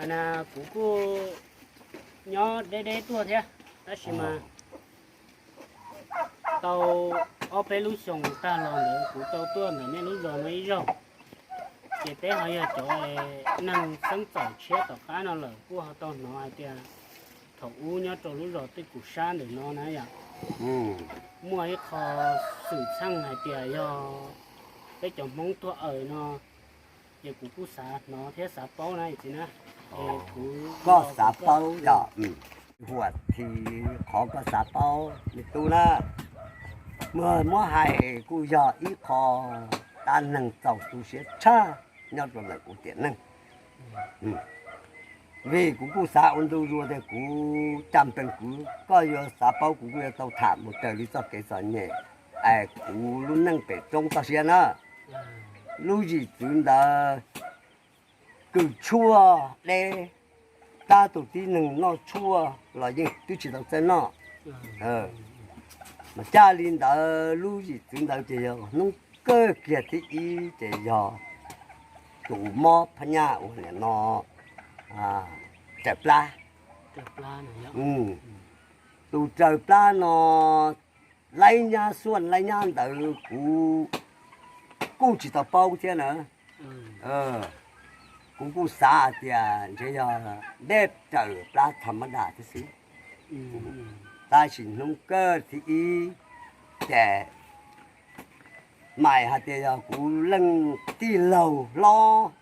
Kuv kuj nyob deb deb tuaj thiab, tab sis mas tau ob peb lub xyoos tag los ntawd kuv tau tuaj ntawm nej lub zos no ib zaug. Ces peb ho yog cov neeg xeeb txawm tshiab tom qab no lawm kuj ho tau hnov hais tias thaum ub nyob rau lub zos tej kum sab ntawm no na yom, muaj ib qho xwm txheej hais tias yog peb cov Hmoob tuag aws no, ces kuv kuj xav hnov thiab xav paub na txiv na. Koj xav paub yog, huam thi qhov koj xav paub me tub na. Muab hais kuj yog ib qho dab neeg txaus tu siab tshaj nyob rau ntawm kuv tiam neeg. Vim kuv kuj xav ua ntu zus tias kuv caj npees kuv, koj yuav xav paub kuv kuj yuav tau tham mus raws li txoj kev txom nyem es kuv lub neej pem roob toj siab na. Lub zim txwv ntawd kws tshuaj deb, tab tus tib neeg noj tshuaj los yeej twb tsis tau txawj noj. Mas caj li ntawd lub zim txwv ntawd ces yog hnub kawg kiag thib ib ces yog tus mob phab nyaj uas nim no raws plab. Tus raws plab no laib nyab xuaj laib nyab ntawd kuv kuj tsis tau paub thiab na. Kuv kuj xav hais tias ntshe yog dej raws plab tham mab das thiab xwb. Tab sis hnub kawg thib ib ces mam hais tias yog kuv leej tij laug hlob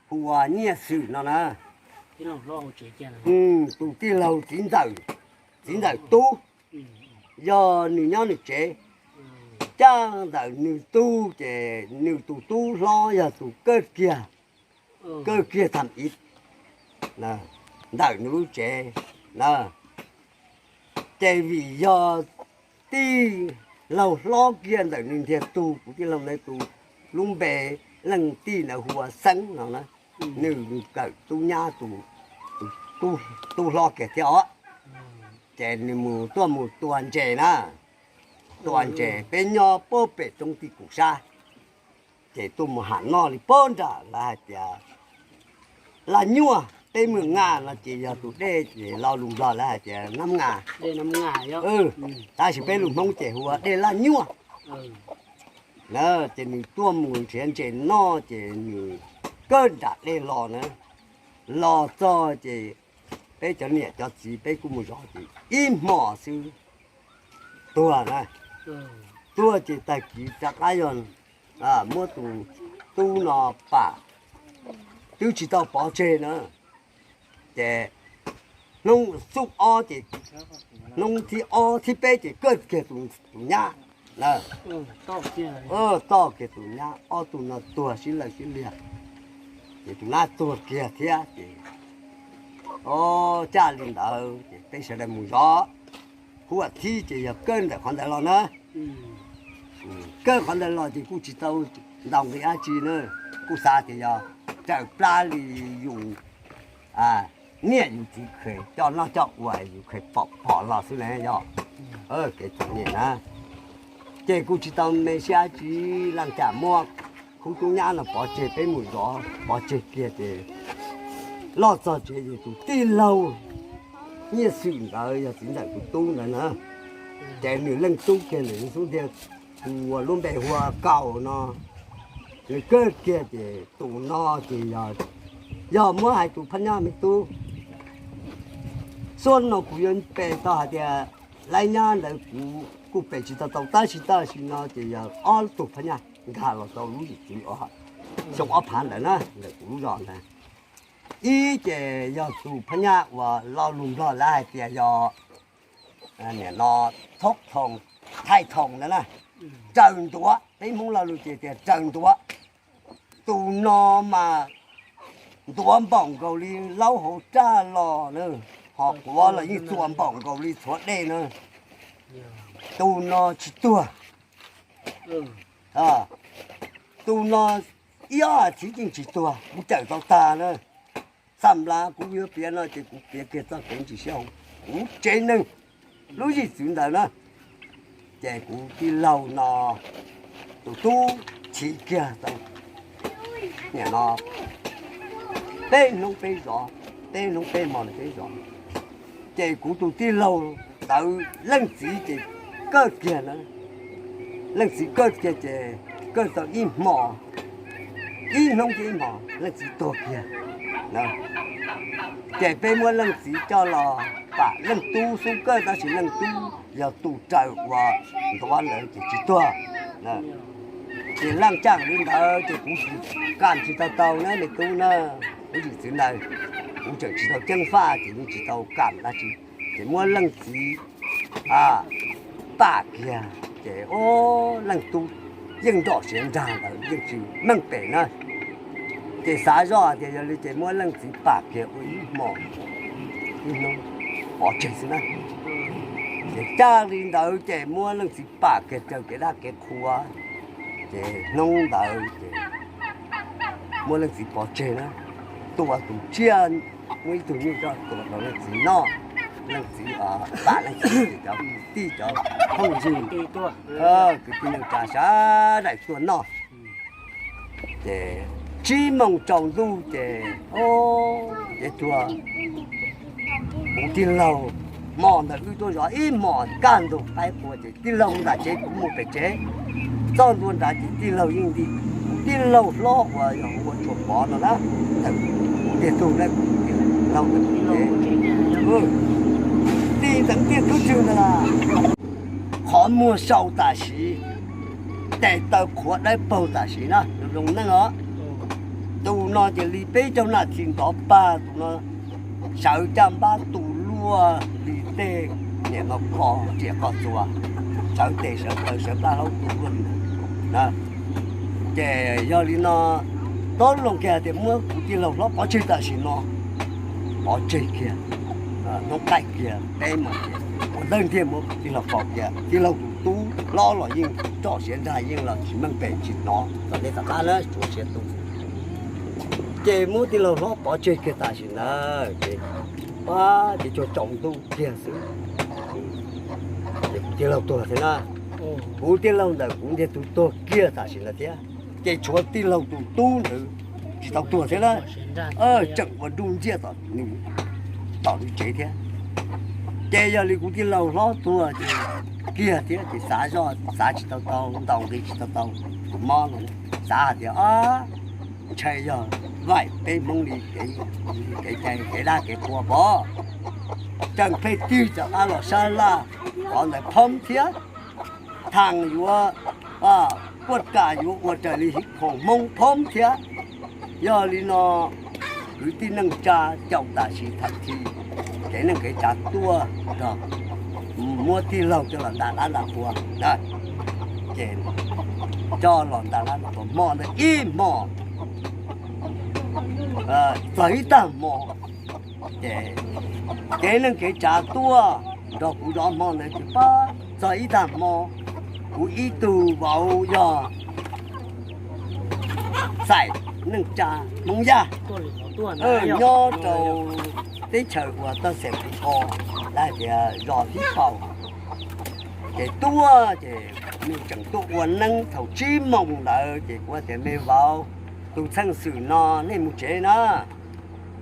hu ua Nyiaj Xwm no na. Tus tij laug txiv ntxawm, txiv ntxawm tub, yog nws nyob nws tsev. Caj ntawm nws tug ces nws tus tub hlob yog tus kawg kiag, kawg kiag tham ib ntawm nws lub tsev na. Ces vim yog tij laug hlob kiag ntawm nws ntiag tug, kuv tij laug ntawd tus lub npe leej tij ntawd hu ua Xeeb no na, nws kawm tub nyab tus, tus tub hlob kiag thiab os. Ces nws mus tuaj mus tua ntses na, tua ntses peb nyob puag pem roob tij kum sab. Ces tuaj mus ham noj li puag nram lawv hais tias laj nyuaj, peb mus nga no ces yog tus dej ces lo lus Nplog lawv hais tias nab nga. Tab sis peb lus Hmoob ces hu ua dej laj nyuaj. Ces nws tuaj mus nrhiav ntses noj ces nws kawg nram dej los na, los txog ces peb cov niam cov txiv peb kuj mus zov ces ib hmos xwb tuag na. Tuag ces tag kis rov qab yog muab tus tub no pam, twb tsis tau pov tseg na. Ces hnub xub ob ces, hnub thib ob thib peb ces kawg kiag tus nyab, toj kiag tus nyab, ob tug no tuag sib lawg sib liag. Ces tus nyab tuag kiag thiab ces, o, caj li ntawd ces peb sawv daws mus zov. Huam thib ces yog kawg ntawm qhov ntawd los na. Kawg qhov ntawd los ces kuj tsis tau ntaus nqi dab tsi na, kuj xav tias yog raws plab li yus niam yus txiv kheev coj noj coj ua yus kheev pom phom los xwb na yog kev txom nyem na. Ces kuj tsis tau me siab dab tsi, lam cas muab khub tub nyab no pov tseg peb mus zov, pov tseg kiag ces loj txog tsev ces tus tij laug Nyiaj Xwm ntawd yog txiv ntxawm tus tub ntawd na, ces nws leej tub kiag ntawm nws xub ntiag, tus uas lub npe hu ua Kaus no, nws kawg kiag ces tus no ces yog, yog muab hais tus phab nyaj me tub xuab no kuv yuav pe tau hais tias laib nyab ntawd kuv kuj pe tsis tau tau tab sis tam sim no ces yog ob tug phab nyaj nkag los rau lub zim txwv xyoo ob phav ntawd na, ntawm kuv lub zos ntawd. Ib ces yog tus phab nyaj uas lo lus Nplog lawv hais tias yog nim no thaib thoom ntawd na, raws ntuav, peb Hmoob lo lus ces tias raws ntuav. Tus no mas ntuav npaum nkaus li laub hauv raj los na, ho quav los yeej txuas npaum nkaus li txhuav dej na. Tus no tsis tuag. Tus no ib ob as thiv yeej tsis tuag, kuv cawm tau tag na. Xam lav kuv yuav piav no ces kuv piav kiag txoj kev ntsis sib hoo kuv tsev neeg lub zim txwv ntawd na. Ces kuv tij laug no tus tub chiv kiag tau nim no peb hnub peb zov, peb hnub peb hmo peb zov. Ces kuv tus tij laug ntawd leej txiv ces kawj kiag na, leej txiv kawj kiag ces kawj tau ib hmo, ib hnub ib hmo leej txiv tuag kiag. Ces peb muab leej txiv coj los pam, leej tub xub kawj tab sis leej tub yog tus raws uas ntuav ntawd ces tsis tuag. Ces leej txawm li ntawd ces kuv kam tsis tau tau na me tub na, kuv yim txwv ntawd, kuv tseem tsis tau ceeb faj ces yeej tsis tau kam dab tsi. Ces muab leej txiv pam kiag ces leej tub yeej nrom siav nrag ntawd yeej tsis meej pem na. Ces xav zoj tias yog li ces muab leej txiv pam kiag ua ib hmo ib hnub pov tseg xwb na. Ces txawm li ntawd ces muab leej txiv pam kiag raws kev dab kev qhua, ces hnub ntawd ces muab leej txiv pov tseg na, tua tus tsiaj, muaj ib tug nyuj coj tua rau leej txiv noj. Leej txiv pam leej txiv ces cov kwv tij cov phooj ywg, kwv tij neej tsa sawv daws tuaj noj. Ces tsib moos tsaus ntuj ces, ces tuag. Kuv tij laug, hmo ntawd wb tuaj zov ib hmos kaj ntug qaib qua ces tij laug nram tsev kuv mus pem tsev, txoj ntua nrad ces tij laug yeej nti. Kuv tij laug hlob uas yog hu ua Tshuas Pov no na, ntiag tug na, kuv tij laug ntawd nti ntxeev ntiag tub tswg ntag las. Qhov muag sau tam sim, tes taw qhuav dawb paug tam sim na, zoo neej os. Tus no ces li peb caug nas this ntov pag, tus no sawv caj npab tu luaj li tej niam no qos riam qos txuas, sawv tes sawv taw sawv plab hlaub tu luaj li. Ces yog li no, tau loo kiag tias muab kuv tij laug hlob pov tseg tam sim no, pov tseg kiag, hnub qaij kiag peb moos ces ua ntej ntiag muab kuv tij laug pov kiag. Tij laug tus tub hlob los yeej nrom siav nrag yeej los tsis meej pem tsis hnov tom nej tom qab na, tsuav siav tu. Ces muab tij laug hlob pov tseg kiag tam sim ntawd ces pab ces cuag tsaus ntuj kiag xwb. Ces kuv tij laug tuag thiab na. Kuv tij laug ntawm kuv ntiag tug tuag kiag tam sim ntawd thiab. Ces tshuav tij laug tus tub ntawd tsis tau tuag thiab na, tseem ua nruj ntsiaj tom nws tsev thiab. Ces yog li kuv tij laug hlob tuag ces kiag thiab ces xav zoj xav tsis tau tau, ntaus nqi tsis tau tau tus mob no, xav hais tias ntshai yog vaim peb Hmoob li kev cai kev dab kev qhua pov, tseem pheej tig rov qab los sab laj qhov ntawd phoob thiab. Thaam yuav kuaj kam yuav ua raws li hiv khoom Hmoob phoob thiab. Yog li no kwv tij neej tsa caum tam sim tham thi kev neej kev tsav tuaj nrog muab tij laug coj los nta dab nta qhua, ces coj los nta dab nta qhua hmo ntawd ib hmo txog ib tag hmo, ces kev neej kev tsav tuaj nrog kuv zov hmo ntawd ces pab txog ib tag hmo, kuv ib tug vauv yog xaim neej tsa Hmoob Yaj nyob rau teb chaws uas toj xeem Kuv Qho, lawv hais tias zos Tib Paus. Ces tuaj ces nws tseem tuaj ua neeb thaum tsib moos ntawd ces kuv hais tias me vauv, tus txheej xwm no nej mus tsev na,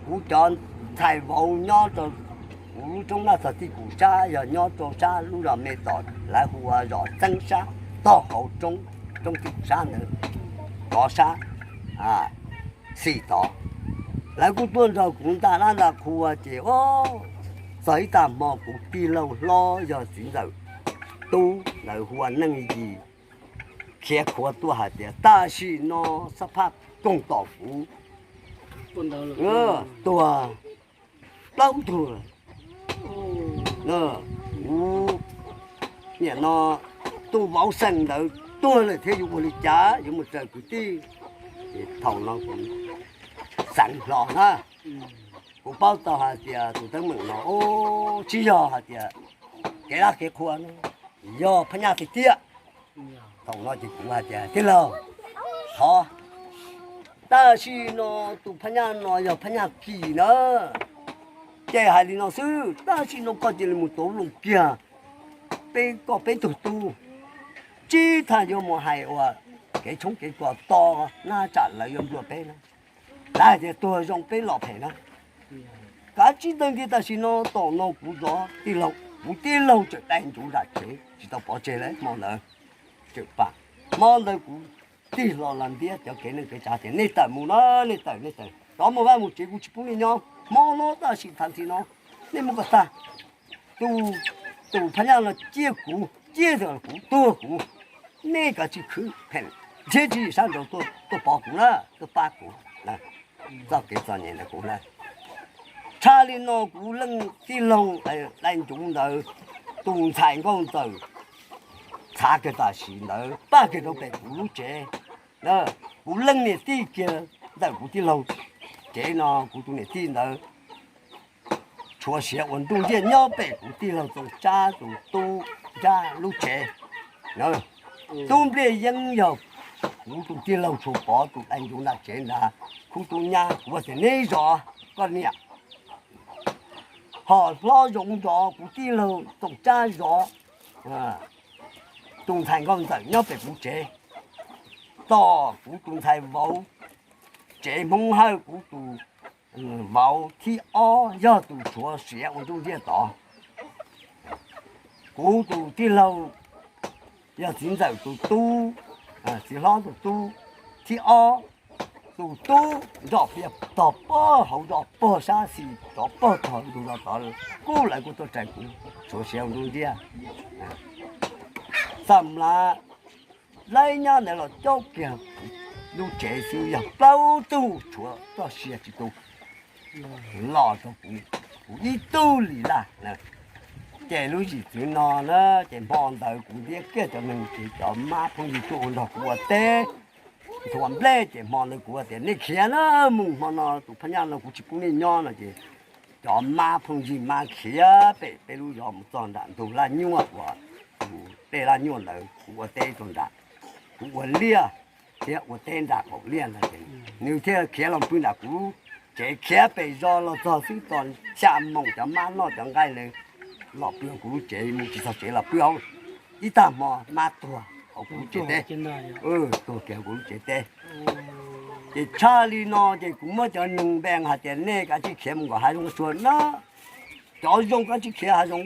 kuv cov ntxhais vauv nyob rau kuv lub roob naj txog tij kum sab yog nyob rau sab lub zos me tom lawv hu ua zos Txeeb Sab tog hauv roob, roob tij kum sab ntawd, tov sab xis tod. Lawv kuj tuaj nrog kuv nta dab nta qhua ces txog ib tag hmo kuv tij laug hlob yog txiv ntxawm tub ntawd hu ua Neej Yis khiav khuav tuaj hais tias tam sim no xab phaj koog tom kuv tuag plaub tug. Kuv niam no tus vauv xeem ntawd tuag lawm thiab yuav ua li cas yuav mus raws kwv tij. Ces thaum no kuv xeev hlo na, kuv paub tau hais tias tus teeb meem no tsis yog hais tias kev dab kev qhua, yog phab nyaj tiag tiag. Thaum no ces kuv hais tias tij laug, thov, tam sim no tus phab nyaj no yog phab nyaj kim na, ces hais li no xwb, tam sim no koj cia li mus tuav loos kiag peb, koj peb tug tub, tsis tas yuav mus hais ua kev tshoob kev kos to na tsam lawv yuav nplua peb na. Lawv tias tuag zoo peb los phem na. Kav tsij ntawd nti tam sim no tom no kuv zov tij laug, kuv tij laug tseem dai ncuv nram tsev tsis tau pov tseg li hmo ntawd. Tseem pam, hmo ntawd kuv tig hlo los ntiab cov kev neej kev tsav tias nej tawm mus na, nej tawm, nej tawm, rov mus vaj mus tsev, kuv tsis pub nej nyob hmo no tam sim thav ntxiv no, nej mus kom tag. Tus, tus phab nyaj no ciaj kuv, ciaj kuv tuag kuv, nej kav tsij khwv phem thiab tswv yim sab nraud tuaj pov kuv na, tuaj pab kuv. Txoj kev txom nyem ntawd kuv na. Tshaj li no kuv leej tij laug dai ncuv ntawd, tus ntxhais nkauj ntxawm txhav kiag tam sim ntawd paj kiag rau pem kuv lub tsev. Kuv leej niam tij kiag ntawm kuv tij laug tsev no, kuv tus niam tij ntawd tshuav siav ua nruj ntiaj nyob pem kuv tij laug Txoov Tsab tus tub Ntsab lub tsev. Tub Npliaj Yeeb yog kuv tus tij laug Tshuas Pov tus dai ncuv nram tsev ntag, khub tub nyab. Kuv tias neb zov koj niam, ho hlob Zoov zov, kuv tij laug Txoov Tsab zov tus ntxhais nkauj ntxawm nyob pem kuv tsev, tom kuv tus ntxhais vauv tsev. Hmoob Hawj kuv tus vauv thib ob yog tus tshuav siav ua nruj ntiaj tod. Kuv tus tij laug yog txiv ntxawm tus tub, txiv hlob tus tub thib ob, tus tub nroj pias tog pog hauv zos pog sab xis, rov pog tog ntug zos tod, kuj lawv kuj tuaj rais kuv tshuav siav ua nruj ntiaj. Xam lav laib nyab ntawd los coj kiag lub tsev xwb yog plaub tug tshuav txoj sia tsis tu los rau kuv, kuv ib tug li laj. Ces lub zim txwv no na, ces hmo ntawd kuv ntiab kiag cov neeg ces cov mab phooj ywg tuaj ua nrog kuv ua teb, nthuav nplej. Ces hmo ntawd kuv tias nej khiav na, mus hmo no tus phab nyaj no kuv tsis pub nej nyob no. Ces cov mab phooj ywg mas khiav pem peb lub zos mus txog nram ntug laj nyuaj uas tus dej laj nyuaj ntawd, kuv ua teb rau nram, kuv ua liaj thiab ua teb nram qaum liaj ntawd. Nws thiaj khiav los pw nram kuv tsev, khiav pem zos los txog xwb txog xya moos cov mab noj cov nqaij lawm los pw hauv kuv lub tsev, mus tsis txog tsev los pw hauv ib tag hmo mab tuag hauv kuv lub tsev teb. Tuag kiag hauv kuv lub tsev teb. Ces tshaj li no ces kuv muab cov neeg npe hais tias nej kav tsij khiav mus nkaum hav zoov sua na, cov zoo kav tsij khiav hav zoov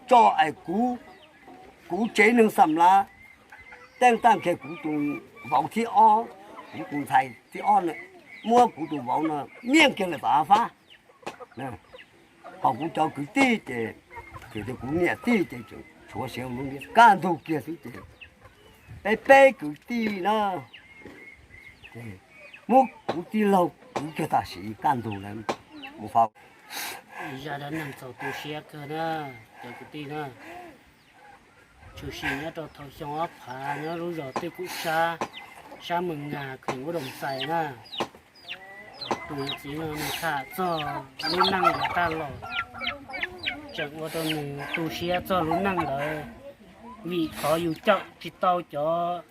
tso es kuv, kuv tsev neeg xam lav teej tag kiag kuv tus vauv thib ob, kuv tus ntxhais thib ob no, muab kuv tus vauv no miaj kiag lawm tom av fab. Ho kuv cov kwv tij ces, kuv niam tij ces tshuav siav ua nruj ntiaj kaj ntug kiag xwb ces peb peb kwv tij na, muab kuv tij laug kwv kiag tam sim kaj ntug lawm mus faus. Zaj dab neeg txaus tu siab kawg na, cov kwv tij na. Tshwm sim nyob rau thaum xyoo ob phav nyob lub zos Twj Kuj Sab, sab Mws Nas, kheem Ub Doos Xais na. Tus yawm txiv no nws tham txog lub neej uas tag los, tseem ua rau nws tu siab txog lub neej ntawd, vim qhov yus cawm tsis tau cov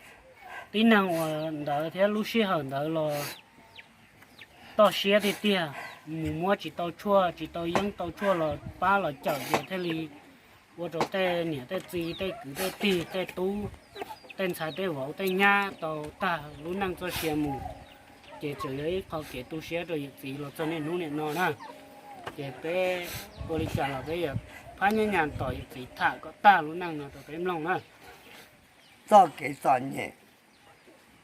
tib neeg uas ntawd thiab lub sij hawm ntawd los toj siab tiag tiag, mus muab tsis tau tshuaj tsis tau yeeb tau tshuaj los pab los cawm ces thiaj li ua rau tej niam tej txiv tej kwv tej tij tej tub tej ntxhais tej vauv tej nyab tau tag lub neej txoj sia mus. Ces tseem yog ib qho kev tu siab rau yawm txiv los txog niaj hnub niam no na. Ces peb ua li cas los peb yuav phab nyab nyas tos yawm txiv tham kom tag lub neej no rau peb mloog na. Txoj kev txom nyem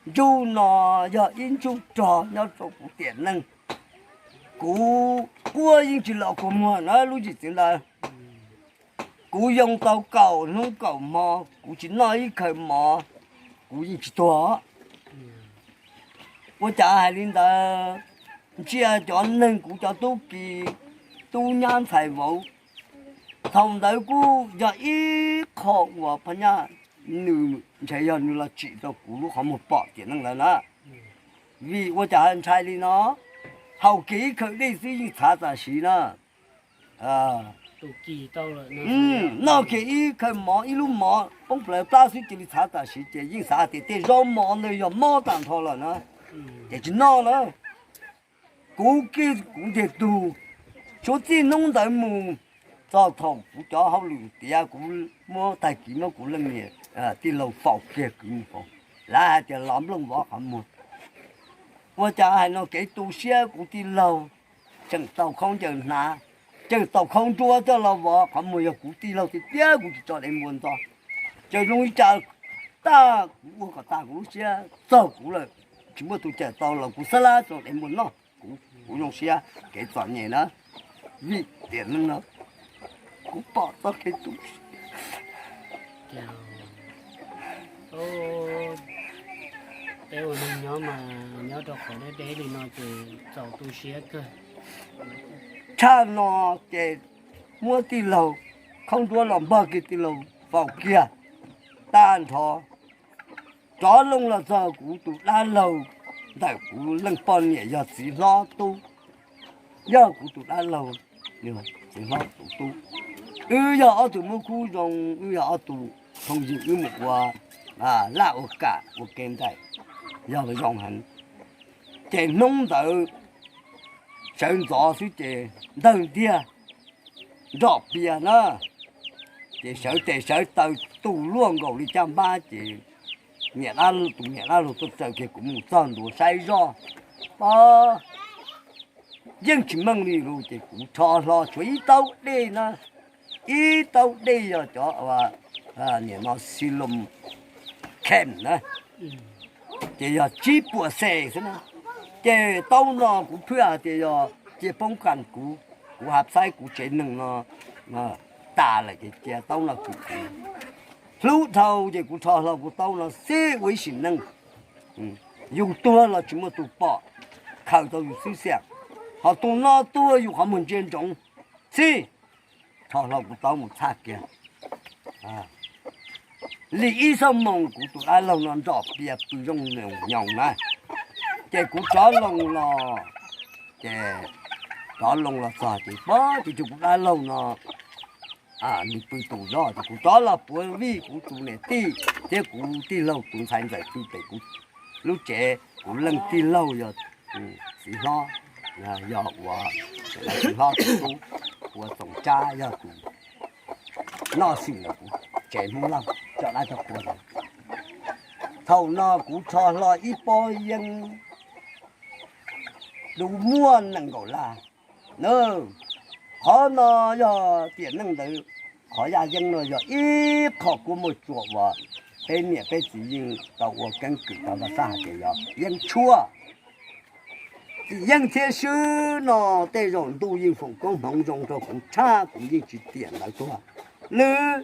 ntsuj no yog ib ntsuj rog nyob rau kuv tiam neej. Kuv quaj yeej tsis los kua muag na lub zim txwv ntawd. Kuv yoo tau kaum hnub kaum hmo kuv tsis noj ib khaws mov, kuv yeej tsis tuag. Ua cas hais li ntawd, ntsia cov neeg kuv cov tub ki, tub nyab ntxhais vauv, thaum ntawd kuj yog ib qho uas phab nyaj nws ntshe yog nws los tsim rau kuv lub qhov muag pom tiam neej ntawd na. Vim ua cas ntshai li no, haus kiag ib khaws dej xwb yeej txhav tam sim na. Noj kiag ib khaws mov ib lub mov poob plawv plab xwb cia li txhav tam sim ces yeej xav tias tej zaub mov ntawd yog mob tag nrho lawm na, ces tsis noj na. Kuv kiag kuv ntiag tug, suav txij hnub ntawd mus txog thaum kuv cov hauj lwm tiav kuv muab tag kis muab kuv leej niam tij laug faus kiag kwv mus faus, lawv hais tias los nplooj vov qhov muag. Ua cas hais no kev tu siab kuv tij laug tseem tau khaub ncaws hnav, tseem tau khaub nruab coj los vov, qhov muag yog kuv tij laug tiag tiag kuv tsis tso dev npua ntxo. Tseem zoo li cas tag kuv ua kom tag kuv lub siab, txog kuv lawm tsis muaj tus cawm tau los kuv xab lab tso dev npua noj, kuv zoo siab kev txom nyem na. Vim tiam neej no kuv pom txoj kev tu siab. Peb ua neeg nyob mas nyob rau qhov deb deb li no ces txaus tu siab kawg. Tshaj no ces muab tij laug khaub nruab los npog kiag tij laug faus kiag tag nrho. Rov loo los txog kuv tus dab laug ntawm kuv leej poj niam yog txiv hlob tub, yog kuv tus dab laug, txiv hlob tus tub. Wb yog ob tug muab khub zoo, wb yog ob tug phooj ywg, wb mus ua laj ua kam ua ke nraim, yog zoo heev. Ces hnub ntawd sawv ntxov xwb ces ntawg ntiag nrom pias na, ces sawv tes sawv taw tu luaj nkaus li caj npab ces niam dab, tus niam dab laug tuaj tsaws kiag kuv mus txog ntua saib zoj, yeej tsis meej li lus ces kuv rho hlo tshuav ib taub dej na, ib taub dej yog cov niam no xi loo khem na, ces yog tsib puas xes xwb na. Ces taub no kuv phwj hais tias yog cia poob kas kuv, kuv hais txhaib kuv tsev neeg no tas lawm ces cia taub no kuv hlub dhau ces kuv rho hlo kuv taub no xij ua ib sim neej. Yus tuag los tsis muaj tus pom, khaws tau yus xwb xiam, ho tus no tuag yus qhov muag ntsia ntsoov xij. Rho hlo kuv taub mus txhaj kiag li ib xuab moos kuv tus dab laug no nrom pias pw zoo nyoos na. Ces kuv rov loo los, ces rov loo los txog ces pom ces kuv dab laug no nws pw tus zog ces kuv rov los puav vij kuv tus niam tij thiab kuv tij laug tus ntxhais ntxawm pw pem kuv lub tsev. Kuv leej tij laug yog txiv hlob, yog ua txiv hlob tus tub, ua Txoov Tsab yog tus noj xwm ntawm kuv tsev Hmoob Lauj coj dab coj qhua ntawd. Thaum no kuv rho hlo ib pob yeeb dub muaj nees nkaum laj. Qhov no yog tiam neej ntawd, qhov yaj yeeb no yog ib qho kua muag tsuas uas peb niam peb txiv yeej tau ua keeb kwm tau vaj xaj hais tias yog yeeb tshuaj. Txiv yeeb thiab swb no tej zaum ntuj yeej foom koob hmoov zoo rau kuv tshaj kuv yeej tsis tiam ntawd tuag, lwb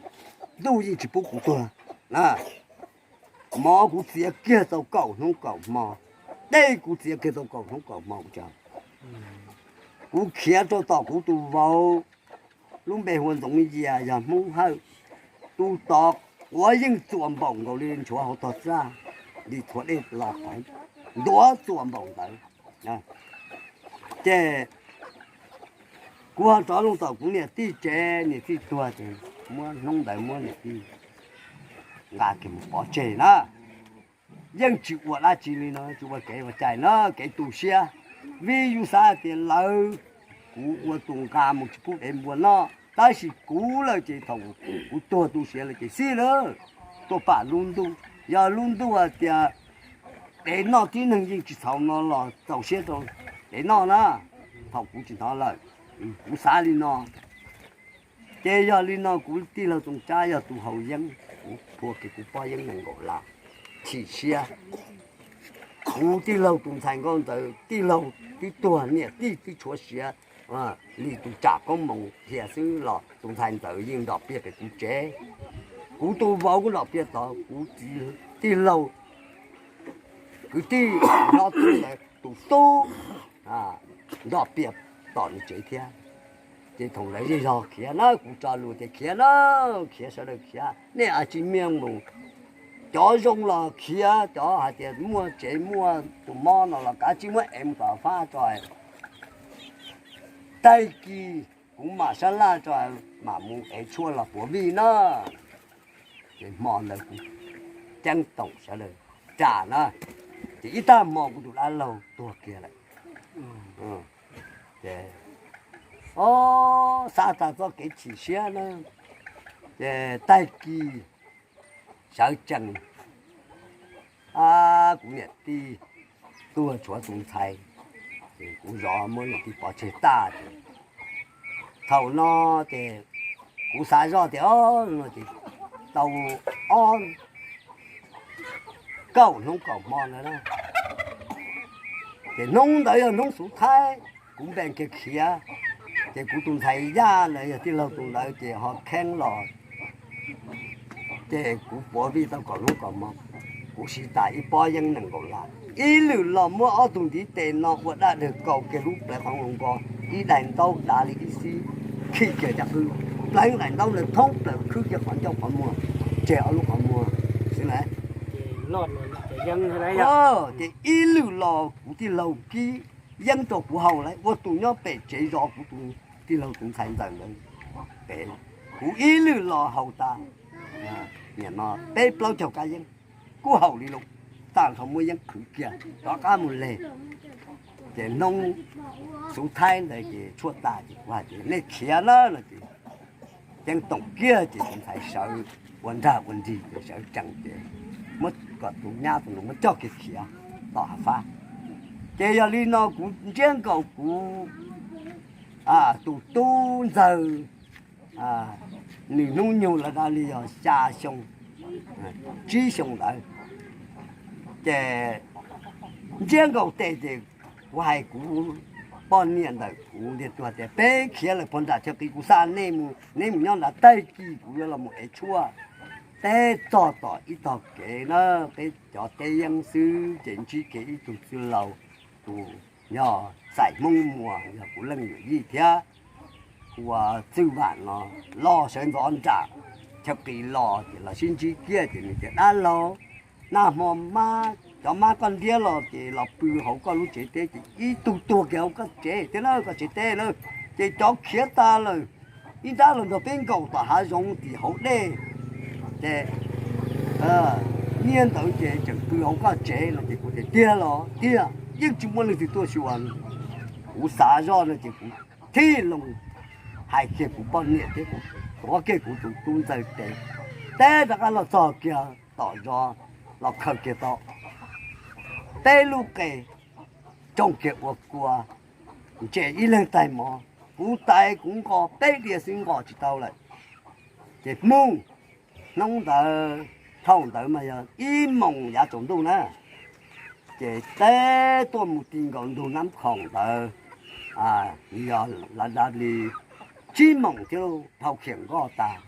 ntuj yeej tsis pub kuv tuag na. Mov kuv txiav kiag tau kaum hnub kaum hmo, dej kuv txiav kiag tau kaum hnub kaum hmo. Kuv khiav rau tom kuv tus vauv, lub npe hu ua Ntxoov Yias yog Hmoob Hawj, tus tod quav yeej txuas npaum nkaus li nchuav hauv tog txaj, li txhua dej los qhov ntuav txuas npaum ntawd. Ces kuv ho rov loo tom kuv niam tij tsev, niam tij tuag ces muab hnub ntawd muab niam tij nqa kiag mus pov tseg na. Yeej tsis ua dab tsi li no, tsis ua kev ua cai na, kev tu siab. Vim yus xav hais tias lawv, kuv ua tus nqa mus tsis pub dev npua noj, tab sis kuv lawm ces thaum kuv tuag tu siav lawm ces xij lawm, tuaj pam lub ntuj. Yog lub ntuj hais tias dev noj tib neeg yeej tsis txhaum no los txaus siab rau dev noj na, thaum kuv tsis hnov lawm. Kuv xav li no. Ces yog li no kuv tij laug Txoov Tsab yog tus haus yeeb, kuv phua kiag kuv pob yeeb nees nkaum laj, chim siab. Kuv tij laug tus ntxhais nkauj ntawd tij laug twb tuag, niam tij twb tshuav siav li tus tsam koob moos hias xwb los tus ntxhais ntawd yeej nrom pias pem kuv tsev. Kuv tus vauv kuj nrom pias tod, kuv tij laug kwv tij hlob tub ntawd tus tub nrom pias tom nws tsev thiab. Ces thaum ntawd zej zog khiav na, kuv tso lus tias khiav na, khiav sawv daws khiav, nej ua tsis miaj mus. Cov zoo los khiav, cov hais tias muaj tsev muaj tus mob no los kav tsij muab ev mus tom fab tso, tag kis kuv mam sab laj tso, mam mus ev tshuaj los puav vij na. Ces hmo ntawd kuv ceeb toom sawv daws ras na, ces ib tag hmo kuv tus dab laug tuag kiag lawm. Ces xav tag txoj kev chim siab na, ces tag kis sawv tsees, kuv niam tij tuag tshuav tus ntxhais, ces kuv zov muab nws tib pov tseg tag ces thaum no ces kuv xav zoj tias o, no ces tau ob kaum hnub kaum hmo ntawd na. Ces hnub ntawd yog hnub xuv thaib, kuv npe kiag khiav, ces kuv tus ntxhais Yaj ntawd yog tij laug tus ntawd ces ho kheeb los, ces kuv puav vij tau kaum hnub kaum hmo, kuv siv tas ib pob yeeb nees nkaum lab. Ib lwm los muab ob tug ntiv tes no ua dab dawg kaus kiag lub plawv qhov nkaus nko, ib daim ntaub dav li ib xib, khi kiag caj qwb, pleev daim ntaub ntawd thoob plaws khwb kiag qhov ncauj qhov muag, tseg ob lub qhov muag xwb na. Ces ib lwm los kuv tij laug kib yeeb rau kuv haus lawm, ua tus nyob pem tsev zov kuv tus tij laug tus ntxhais ntxawm ntawd pem. Kuv ib lwm los haus tas, nim no peb plaub caug kab yeeb, kuj haum li lus, tag nrho muab yeeb qhwv kiag rov qab mus leg. Ces hnub xuv thaib ntawd ces tshuaj tas ces kuv hais tias nej khiav lawm no ces ceeb toom kiag ces tus ntxhais sawv ua nrag ua nrig ces sawv tsees ces muab kom tus nyab tus nus muab coj kiag khiav tom hav fab. Ces yog li no kuv ntsiab nkaus kuv tus tub ntxawg, nws hnub nyoog lawv dag li yog xya xyoo, tsib xyoo ntawd. Ces ntsiab nkaus tes ces kuv hais kuv poj niam ntawm kuv ntiag tug tias peb khiav lawm puag nram chaw qis, kuv xa nej mus, neb mus nyob nrad tag kis kuv yuav los mus ev tshuaj. Teb txog tom ib tog kev na, peb cov teb yeeb xwb ces ntsib kiag ib tug txwj laus, tus yog Xais Hmoob Muas, yog kuv leej yawm yij thiab, ua txwj vam no, los sawv ntxov nram chaw qis los ces los sib ntsib kiag ces nws tias dab laug, nag hmo cov mab koj ntiab los ces los pw hauv koj lub tsev teb ces ib tug tuag kiag hauv koj tsev thiab na, koj tsev teb na, ces cov khiav tas lawm, ib nrab los nrog peb nkaum tom hav zoov tim hauv dej, ces niaj ntawd ces tseem pw hauv koj tsev no ces kuv tias tiag los tiag, yeej tsis muaj leej twg tuaj xyuas. Kuv xav zoj no ces kuv thib loo hais kiag kuv poj niam thiab kuv tuav kiag kuv tus tub ntxawg tes, teb rov qab los txog kiag tom zos, los khaws kiag tau peb lub qe, tsoo kiag ua kua, ntses ib leeg taig mov, kuv tais kuv nqos peb diav xwb nqos tsis tau lawm. Ces Hmoob, hnub ntawd, thaum ntawd mas yog ib moos yav tsaus ntuj na, ces teb tuaj mus ti nkaus ntug Nab Khoom ntawd, yog lawv dag li tsib moos thiab dhau khiam nkoj tas.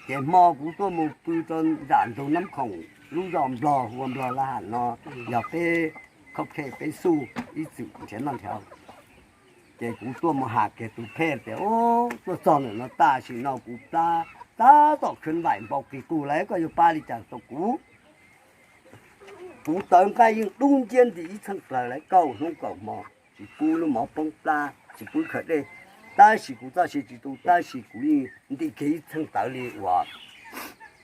Ces hmo kuv tuaj mus pw rau nram ntug Nab Khoom, lub zos Nplog hu ua Nplog Laj Ham no, yog peb khauj khej peb xuj ib txwm nrhiav noj nrhiav haus. Ces kuv tuaj mus has kiag tus phej tias, tuaj txog ntawm no tam sim no kuv plab tab tom khwv npaim npau qis qus lawm, koj yuav pab li cas rau kuv? Kuv tawv nqaij yeej dub nciab nti ib txheej plaws lawm, kaum hnub kaum hmo tsis pub lub mov poob plab, tsis pub khaws dej, tab sis kuv txoj sia tsis tu, tab sis kuv yeej nti kiag ib txheej tawv li uas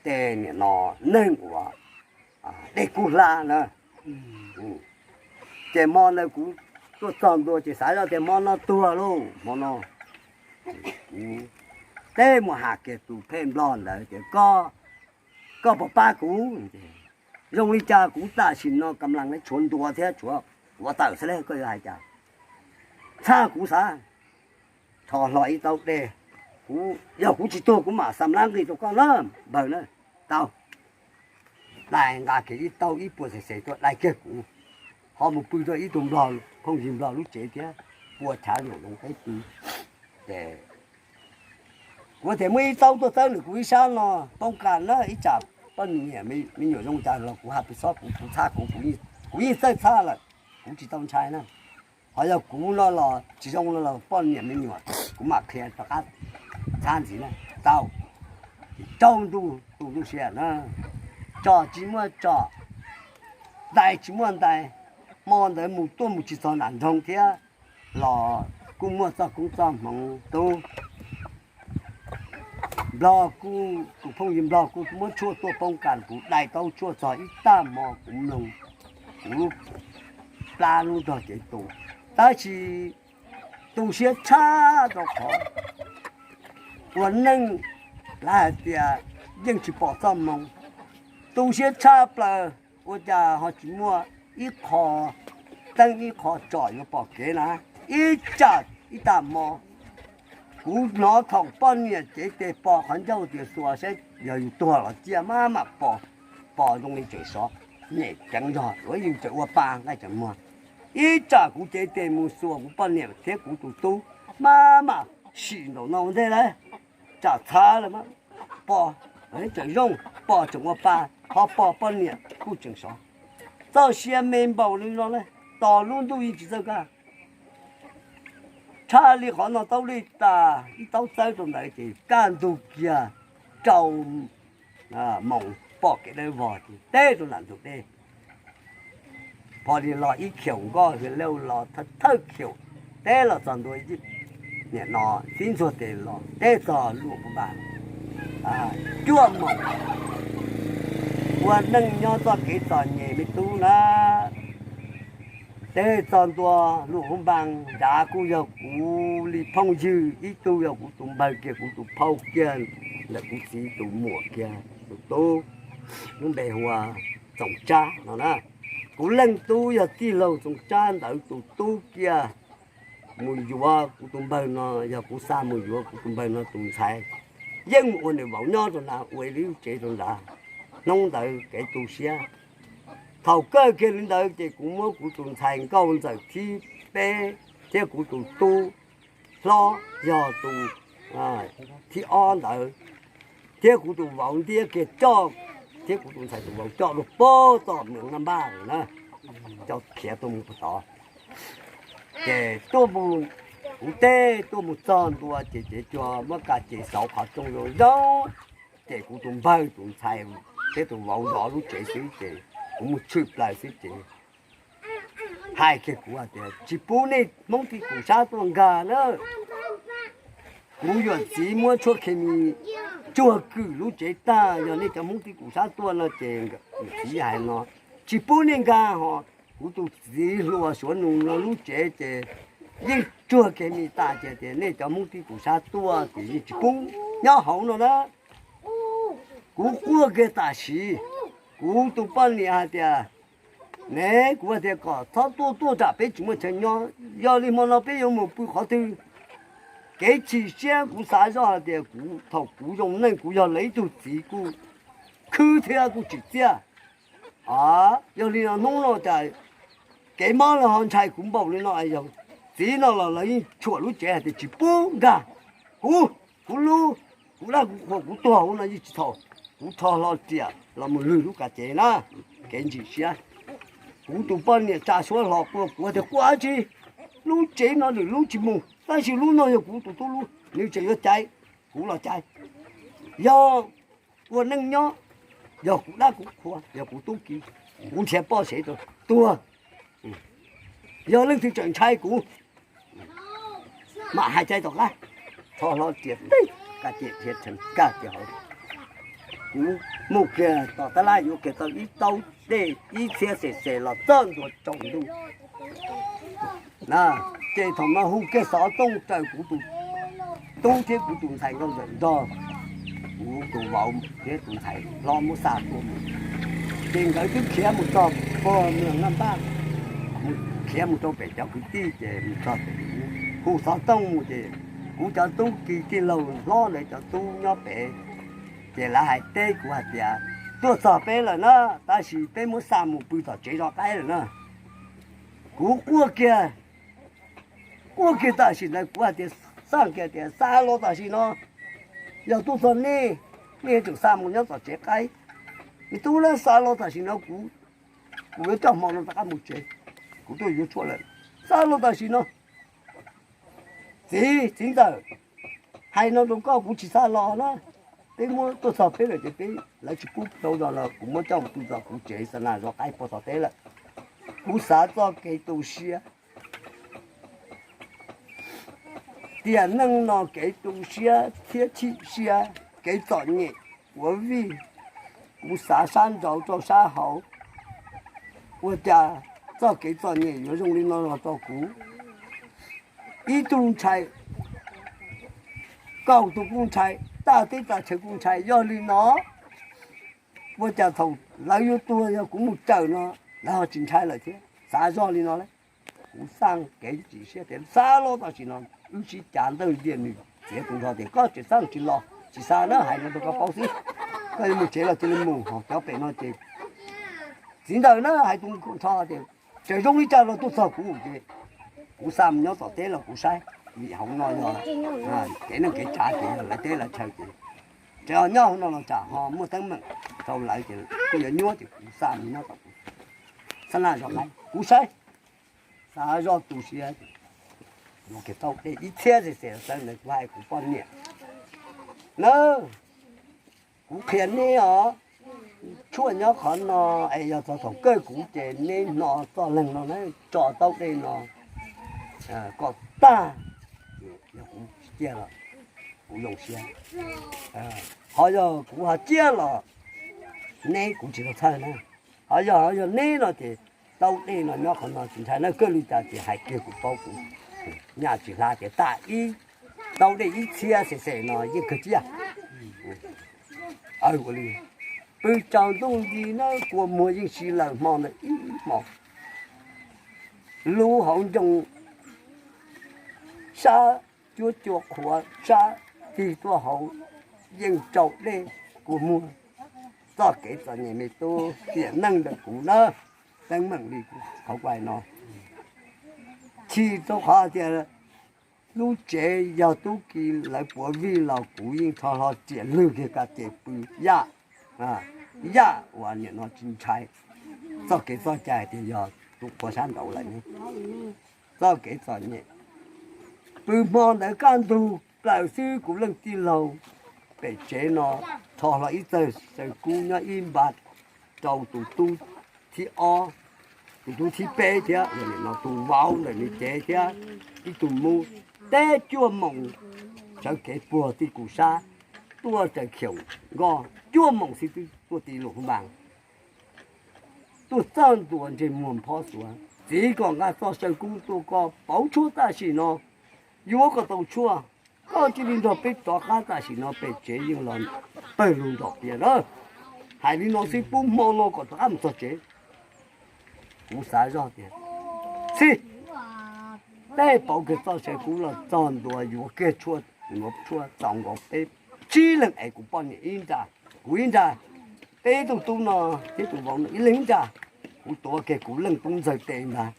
tej niam no neeg uas dej kub hlab na. Ces hmo ntawd kuv tuaj txog ntua ces xav zoj tias hmo no tuag lauj, hmo no kuv teb mus has kiag tus phej Nplog ntawd tias, koj, koj puas pab kuv? Zoo li cas kuv tam sim no kam las tshuav ntua thiab tshuav tuav tawm xwb lauj, koj yuav hais cas? Txhaj kuv xav, rho hlo ib taub dej, kuv, yog kuv tsis tuag kuv mam xa mlab nqis rau koj na, npawg na. Tau, dai nqa kiag ib taub ib puas xes xes tuaj dai kiag kuv, ho mus pw rau ib tug Nplog, phooj ywg Nplog lub tsev thiab, pua chav nyuam zoo qeb pw. Ces kuv tias muaj ib taub tuaj txawb nws kuv ib sab no poob kas na, ib tsam poj niam me nyuam zoo cas los kuv hais pes xob kuv, kuv txhaj kuv, kuv yeej txawj txhaj lawm, kuv tsis tau ntshai na. Ho yog kuv no los tsis zoo no los poj niam me nyuam kuv mam qhia rov qab txhab ntxiv na. Tau, rau ntuj tu ntuj sia na, tsom tsis muaj tsom, ntais tsis muaj ntais. Hmo ntawd mus tuaj mus tsis txog nram nroog thiab los kuj muaj txoj koob txoj hmoov tub. Nplog kuj, tus phooj ywg Nplog kuj muab tshuaj tuaj poob kas, kuv dai taub tshuaj txog ib tag hmo kuv mloog, kuv lub plab lub nrog cev tu. Tab sis tu siab tshaj rau qhov ua neej lawv hais tias yeej tsis pom txoj hmoo. Tu siab tshaj plaws, ua cas ho tsis muaj ib qho teeb ib qho tsom yuav pom kev na. Ib tsam ib tag hmo kuv hnov thaum poj niam cev tes pos qhov ncauj tias xuas saib yog yus tuag los ciaj, maj mam pos, pos zoo li tseem sov, nyem ceev zog, ua yus tseem ua pa nqaij tseem muag. Ib tsam kuv cev tes mus xuas kuv poj niam thiab kuv tus tub, maj mam sim ntaum no ua ntej lawm, tsam txhav lawm, pos tseem zoo, pos tseem ua pa, ho pos poj niam kuj tseem sov. Txoj sia me npaum li no lawm, tos lub ntuj yeej tsis txawj kaj. Tshaj li qhov no taub lij tas ib taub txawb rau ntawd ces kaj ntug kiag rau moos pom kev dawb vog ces teb rau nram ntug dej. Pho li los ib khiaus nkoj hwv lauj los thawj khiaus teb los txog ntua ib, nim no txib ntxuag tes los teb txog Luam Phab Npas cuaj moos. Ua neej nyob txoj kev txom nyem me tub na, teb txog ntua Luam Phab Npas nrad kuj yog kuv li phooj ywg, ib tug yog kuv tus npawg kiag, kuv tus phauj kiag, ntawm kuv txiv tus muam kiag tus tub, lub npe hu ua Txoov Tsab no na. Kuv leej tub yog tij laug Txoov Tsab ntawd tus tub kiag mus yuav kuv tus npawg no, yog kuv xa mus yuav kuv tus npawg no tus ntxhais, yeej mus ua nws vauv nyob rau nrad, ua ib lub tsev rau nrad. Hnub ntawd kev tu siab. Thaum kawg kiag li ntawd ces kuv muab kuv tus ntxhais nkauj ntxawm thib peb thiab kuv tus tub hlob yog tus thib ob ntawd, thiab kuv tus vauv ntiab kiag coj, thiab kuv tus ntxhais tus vauv coj rau puag tom Mws Naj Npaj na, coj khiav tuaj mus puag tod. Ces tuaj mus, kuv teb tuaj mus txog ntua ces cev cua muab ka ces xauv qhov rooj zoo zoo, ces kuv tus npawg tus ntxhais thiab tus vauv zov lub tsev xwb ces kuv mus tshwm plaws xwb ces hais kiag kuv hais tias tsis pub nej Hmoob tib kum sab tuaj nkag na. Kuv yuam txiv muab tshuaj khes mis tsuag kwm lub tsev tag, yog nej cov Hmoob tib kum sab tuaj no ces yuam txiv hais no, tsis pub nej nkag ho. Kuv tus txiv hluas Suav Nus no lub tsev ces yeej tsuag khes mis tas ces tias nej cov Hmoob tib kum sab tuaj ces yeej tsis pub nyob hauv no na. Kuv quaj kiag tam sim, kuv tus poj niam hais tias, ne, kuv hais tias kom txhob tuaj tuaj tsam peb tsis muaj chaw nyob, yog li hmo no peb yuav mus pw qhov twg? Kev chim siab kuv xav zoj hais tias kuv thaum kuv zoo neej kuv yog lawv ib tug txiv kuj khwb thiab kuj tsim txiaj. Yog li no hnub no cas kev mob los ho ntshai kuv npaum li no, yog txiv no los lawv yeej tshuam lub tsev hais tias tsis pub nkag. Kuv, kuv lub, kuv dab kuv qhua kuv tuag hauv no yeej tsis txhaum, kuv rho hlo riam los mus lwg lub kav cev na, kev ntsim siab. Kuv tus poj niam tsa suab hlo quaj, kuv tias quaj dab tsi, lub tsev no lwm lub tsis mus, tab sis lub no yog kuv tus tub lub, nws tseem yuav caiv, kuv los caiv. Yog ua neej nyob, yog kuv dab kuv qhua, yog kuv tub ki, kuv nrhiav poj sev rau tuag. Yog leej twg tseem ntshai kuv, mam hais cai tom qab. Rho hlo riam teb, ka ces dhia tshee kaj kiag hauv. Kuv mus kiag tom tab laj yuav kiag tau ib taub dej ib txhiab xes xes los txog ntua tsaus ntuj na. Ces thaum no hu kiag xov tooj raws kuv tus tub thiab kuv tus ntxhais nkauj ntxawm nrog kuv tus vauv thiab tus ntxhais hlob muab xa tuaj mus. Ces nkawd twb khiav mus txog puag Mws Naj Npaj, mus khiav mus rau pem cov kwv tij ces mus txog pem, hu xov tooj mus ces kuv cov tub ki tij laug hlob ntawd cov tub nyob pem, ces lawv hais teb kuv hais tias tuaj txog peb lawm na, tab sis peb muab xa mus pw tom tsev zov qaib lawm na. Kuv quaj kiag, quaj kiag tam sim ntawd kuv hais tias, xaj kiag tias xa los tam sim no, yog tuaj txog nej, nej tseem xa mus nyob tom tsev qaib, me tub na, xa los tam sim no kuv, kuv yuav coj hmo no rov qab mus tsev, kuv tuaj yuav tshuaj lawm, xa los tam sim no. Txiv, txiv ntxawm, hais no rau koj, kuv tsis xa los na, peb muab tuaj txog peb lawm ces peb, lawv tsis pub rau zos los kuv muab coj mus pw txog kuv tsev xa nas zov qaib puag tom teb lawm. Kuv xav txoj kev tu siab, tiam neej no kev tu siab thiab chim siab, kev txom nyem ua vij, kuv xav sab nraud rau sab hauv, ua cas txoj kev txom nyem yuav zoo li no los rau kuv? Ib tug ntshai, kaum tus kuj ntshai, tag teb tag chaw kuj ntshai, yog li no ua cas thaum lawv yuav tuag yog kuv mus cawm no, lawv ho tsis ntshai lawm thiab, xav zoj li no lawm. Kuv xaj kev tsis siab tias xav los tam sim no wb sib cav ntawj ntiaj nws txiav tus nrho tias koj tseem xav tsis los tsis xav na, hais no rau koj paub xwb. Koj yuav mus tsev los cia li mus, ho cov pem no ces txiv ntawd na hais tus nrho tias tseem zoo li cas los tuaj txog kuv ces kuv xa mus nyob tom teb los kuv saib, vim hauv no yog kev neej kev tsav ces yog lawv teb lawv chaw ces tseem ho nyob hauv no los tsam ho muaj teeb meem rau lawv ces kuj yuav nyuaj ces kuv xa mus nyob tom kuv xab na zos lawv kuv saib. Xav zoj tu siab, yuav kiag tau dej ib txhiab xwb xwb ntawd kuv hais kuv poj niam na, kuv qhia neb os, tshuaj nyob qhov no es yog txog thaum kawg kuv ces neb hno txoj leeg no na, tso tau dej no kom tag, yog kuv tsis ciaj los kuv zoo siab, ho yog kuv ho ciaj los neb kuv tsis tau txhawj na. Ho yog ho yog neb no ces tau dej no nyob qhov no tsis ntshai na, kawg li cas ces hais kiag kuv paub kuv nyaj tsis hla tias tas ib tau dej ib txhiab xes xes no yeej kawg ciaj. Ua li pw tsaus ntuj nti na kua muag yeej si lawm hmo ntawd ib hmo. Lub hauv ncoo sab cuab cua qhuav sab tig tuaj hauv yeej tsau dej kua muag. Txoj kev txom nyem me tub tiam neej ntawm kuv na, teeb meem li kuv qhov kuv hais no. Chim rau qhov tias lub tsev yog tub ki lawv puav vij los kuv yeej rho hlo riam lwg kiag ka ces pw yaj, yaj uas nim no tsis ntshai. Txoj kev txoj cai tias yog tus qhua sab nraud lawm ne, txoj kev txom nyem. Pw hmo ntawd kaj ntug plaws xwb kuv leej tij laug pem tsev no rho hlo ib txawg saw kub nyob ib npab rau tus tub thib ob, tus tub thib peb thiab, tus vauv ntawm nws cev thiab ib tug mub. Teb cuaj moos sawv kev puag tij kum sab tuaj raws khiaum nkoj cuaj moos xwb twb tuaj ti lus hub npas, tuaj txawj ntua ntsej muag phob xuav. Txiv, kom nqa txoj saw kub tuaj koj pauv tshuaj tam sim no, yuav kom tau tshuaj, koj cia li nrog peb rov qab tam sim no pem tsev yeej los pawg lug nrom pias na. Hais li no xwb pub hmo no kom rov qab mus txog tsev. Kuv xav zoj tias xij, tej pauv kiag txoj saw kub los txog ntua yuav kiag tshuaj, yuav tshuaj txaus nkaus peb tsib leeg es kuv poj niam ib nra, kuv ib nra, peb tug tub no thiab tus vauv no ib leeg ib nra. Kuv tuav kiag kuv leej tub ntxawg tes ntag,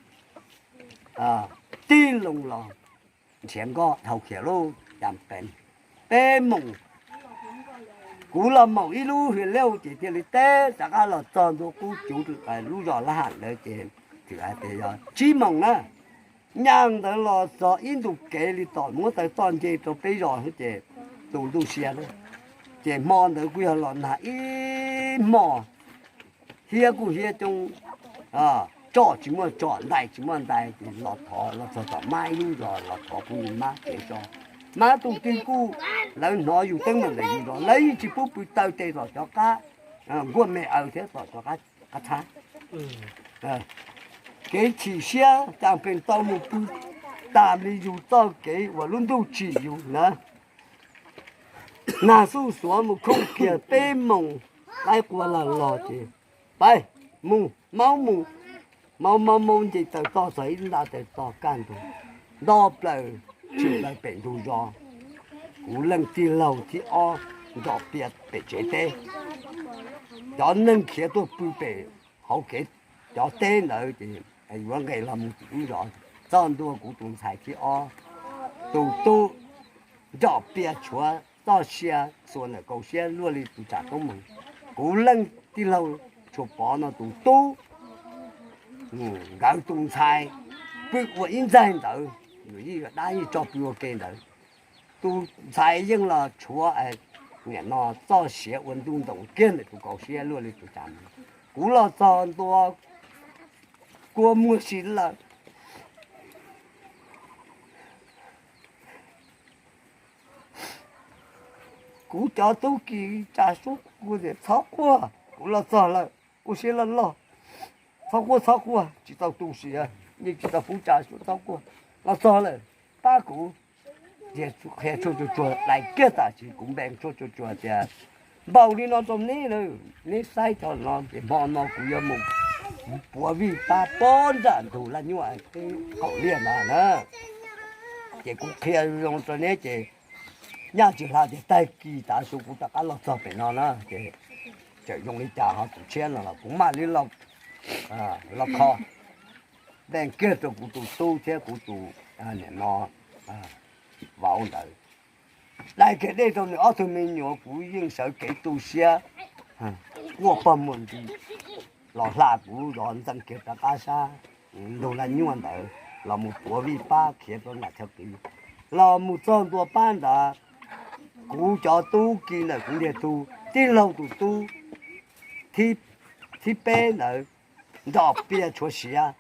tij loo los nrhiav nkoj dhau khiav lauj cas pes. Peb moos, kuv los maum ib lub hwv lauj ces thiaj li teb rov qab los txog ntua qub cuv lub zos lab ham ntawd ces txawm hais tias yog tsib moos na. Nyaj ntawd los txog ib ntus kev li tom muab taw toj nce rau peb zos xwb ces tu ntuj sia lawm. Ces hmo ntawd kuj yog los nag ib hmo, hiab kuj hiab coob, tsom tsis muaj tsom, ntais tsis muaj ntais ces los thov los txog tom mab ib lub zos los thov kuv tus mab kev so. Mab tus twg kuj, lawv hnov yus teeb meem ntawm yus zos lawv yeej tsis pub pw taw tes tom cov qab nkuaj me aws thiab tom cov qab txhab. Kev chim siab cas pes tau mus pw tas li yus txoj kev uas lub ntuj tsim yus na. Nag xuj xuav mus khooj kiag peb moos qaib qua los los ces pais mus, maub mus, maub maub maub nce taw toj txog ib nta taw toj kaj ntug, nto plaws tshwm plaws pem ntug zos. Kuv leej tij laug thib ob nrom pias pem tsev teb, cov neeg khiav tuaj pw pem hauv kev cov teb ntawd ces yuav nqes los mus tim lub zos. Txog ntua kuv tus ntxhais thib ob, tus tub nrom pias tshuav txoj sia xuas ntawm kaus siab luaj li tus tsam koob moos. Kuv leej tij laug Tshuas Pov no tus tub, nkawd tus ntxhais pw ua ib ntxaig ntawd, nws yeej dab yeej tso pw ua ke ntawd. Tus ntxhais yeej los tshuav, nim no txoj sia ua ntuj ntoos kiag ntawm tus kaus siab luaj li tus tsam. Kuv los txog ntua kua muag si lawm. Kuv cov tub ki tsa suab kuv tias txhob quaj, kuv los txog lawm, ua siab loj loj, txhob quaj txhob quaj, tsis tau tu siav, yeej tsis tau pub tsa suab, txhob quaj, los txog lawm, pab kuv qhia tshuaj tsuag tsuag, dais kiag tam sim kuv npe tshuaj tsuag tsuag tias npaum li no rau neb, neb saib tso no ces hmo no kuv yuav mus puav vij pab pob nram ntug laj nyuaj qaum liaj ntawd na. Ces kuv qhia zoo rau neb ces nyaj tsis hla tias tag kis tav su kuv rov qab los txog pem no na ces tseem zoo li cas ho tus tshiab no los kuv mam li los kho, deej kiag rau kuv tus tub thiab kuv tus niam no vauv ntawd. Dai kiag dej rau nws ob tug me nyuam, kuv yeej sawv kev tu siab quaj pog muag nti los hla kuv lub zos ntxeev kiag rov qab sab ntug laj nyuaj ntawd los mus puav vij pab khiav rau nram chaw qis, los mus txog ntua pab ntawd. Kuv cov tub ki ntawm kuv ntiag tug tij laug tus tub thib peb ntawd nrog pias tshuav siav.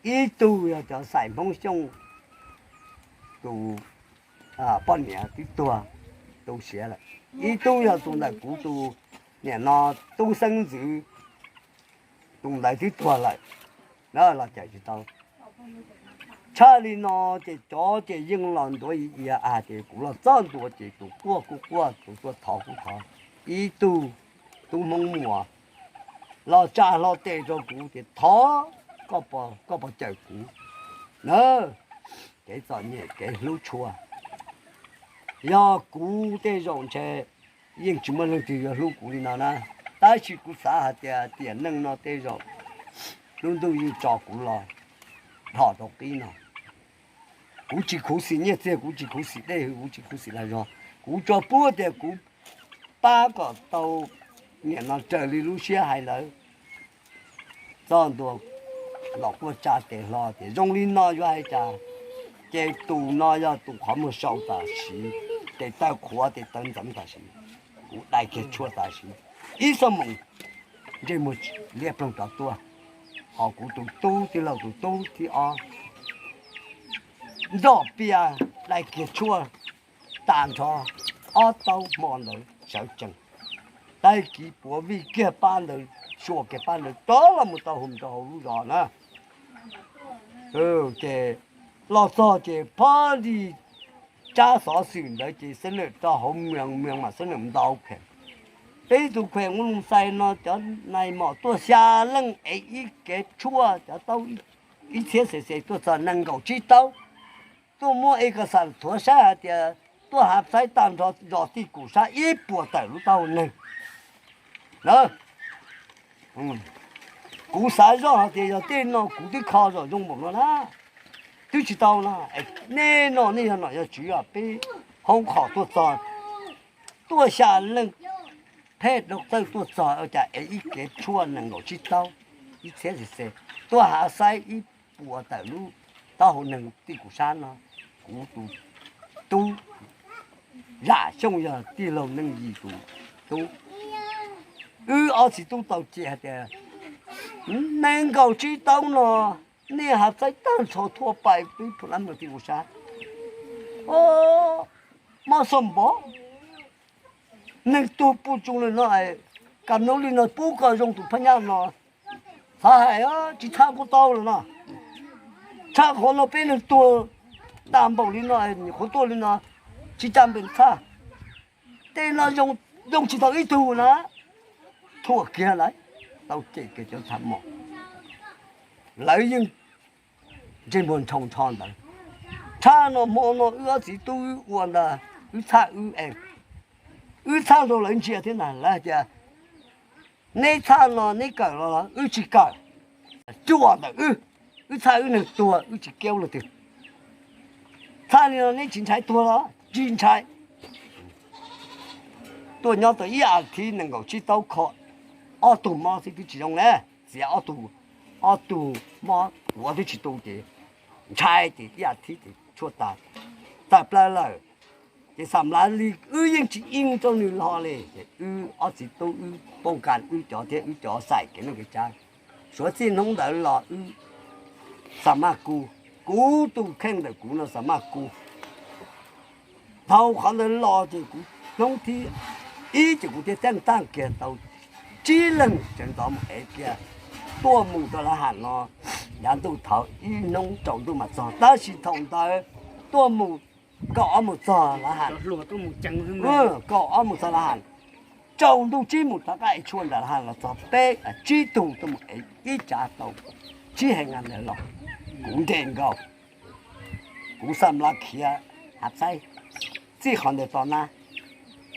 Ib tug yog cov xaim Hmoob Xyooj tus poj niam twb tuag tu siav lawm. Ib tug yog tus ntawm kuv tus niam no tub xeeb ntxwv, tus ntawd twb tuag lawm, los cawm tsis tau. Tshaj li no ces cov ces yeej los ntuav ia hais tias kuv los txog ntua ces tus quaj kuj quaj, tus tuaj thov kuj thov. Ib tug tub Hmoob Muas los tsa hlo tes rau kuv tias thov koj puas cawm kuv na. Kev txom nyem kev hlub tshua, yog kuv tej zaum ntshe yeej tsis muaj leej twg yuav hlub kuv li no na. Tab sis kuv xav hais tias tiam neej no tej zaum lub ntuj yeej tso kuv los dhos rau qib no. Kuv tsis khuv xim nyiaj txiag, kuv tsis khuv xim dej hwv, kuv tsis khuv xim lag zog, kuv tsuas pub tias kuv pab kom tau niam no raws li lub siab hais ntawd. Txog ntua los quaj tsa tes hlo tias zoo li no yuav hais cas, ces tus no yog tus qhov muag sau tam sim, tes taw qhuav tes taw ntxeev tam sim, kuv dai kiag tshuaj tam sim, ib xuab moos ntsej muag liab ploog rov tuaj. Ho kuv tus tub tij laug tus tub thib ob nrog pias dai kiag tshuaj tag nrho ob taub hmo ntawd sawv tsees. Tag kis puav vij kiag pab ntawd, xyuas kiag pab ntawd rov los mus tau hum rau hauv lub zos na. Ces los txog ces phab li tsab xov xwm ntawd ces xeeb nawm rau hauv mws mws mas xeeb nawm ntau kheem. Peb tus kheem ua lus xais no cov nais mom tuaj xya leej ev ib kev tshuaj cov taub ib txhiab xes xes tuaj txog nees nkaum tsib taub. Tuaj muab ev kas xas thuav saib hais tias tuaj hav xaib tag nrho zos Tij Kum Sab ib puas tawm lub taub hau neeg. Kuv xav zoj hais tias yog tej no kuv twb kho zom zoo npaum no na, twb tsis tau no. Nej no nej yog nom yog tswv, peb hoob qhom tuaj txog, tuaj xya leej phej dau txawj tuaj txog ua cas ev ib kev tshuaj nees nkaum tsib taub, ib txhiab xes xes, tuaj hav xaib ib puas tawm lub taub hau neeg Tij Kum Sab no. Kuv tus tub Zam Xyooj yog tij laug Neej Yis tus tub. Wb ob txiv tub tau cem hais tias nees nkaum tsib taub no nej hav xaib tag nrho thuaj pais peb phu lab mws Tij Kum Sab. Mob xo npov, neeg tuag puj tsoom li no, kam nub li no pub kom zoo tus phab nyaj no. Xav hais tsis txhaj kuj tau lawm no. Txhaj qhov no peb neeg tuag tas npaum li no, nyuam qhuav tuaj li no, tsis caj npes txhaj. Tej no zoo tsis tau ib tug na. Thuaj kiag lawm, tau cem kiag cov txha mom. Lawv yeej ntsej muag nrhoo nrho ntawd. Txhaj no hmo no wb ob txiv tub wb ua ntag, wb txhaj wb es, wb txhaj rau lawv ntsia thiab ntag, lawv hais tias neb txhaj no neb kawm los los wb tsis kawm. Cuaj ntawm wb, wb txhaj wb neeg tuag wb tsis kiab leej twg. Txhaj li no neb tsis ntshai tuag los? Tsis ntshai. Tuaj nyob tau ib as thiv nees nkaum tsib taub kho ob tug mob xwb twb tsis zoo ne, txiav ob tug, ob tug mob kuav twb tsis tu ces ntshai ces ib as thiv ces tshuaj tas, tawm plaws lawm. Ces xam lav li wb yeej tsis ib rau nws lo li, ces wb ob txiv tub wb poob kas wb cov thiab wb cov xaim kev neej kev tsav. Suav txij hnub ntawd los wb xa maj kuj, kuv tus kheej ntawm kuv no xa maj kuj. Dhau qhov ntawd los ces kuv hnub thib ib ces kuv thiaj teej tag kiag tau tsib leeg tseem ntxov mus ev kiag tuaj mus rau Lav Ham no. Yav ntuj thaud ib hnub tsaus ntuj mam txog, tab sis thaum ntawd tuaj mus kaum ob mus txog Lav Ham, kaum ob mus txog Lav Ham, Tsaus ntuj tsib mus rov qab ev tshuaj nram ha los txog peb tsib tug tuaj mus ev ib tsav tau tsib hais nga ntawd los kuv nres nkaus, kuv xa mlav khiav hav xaib, txij qhov ntawd to na,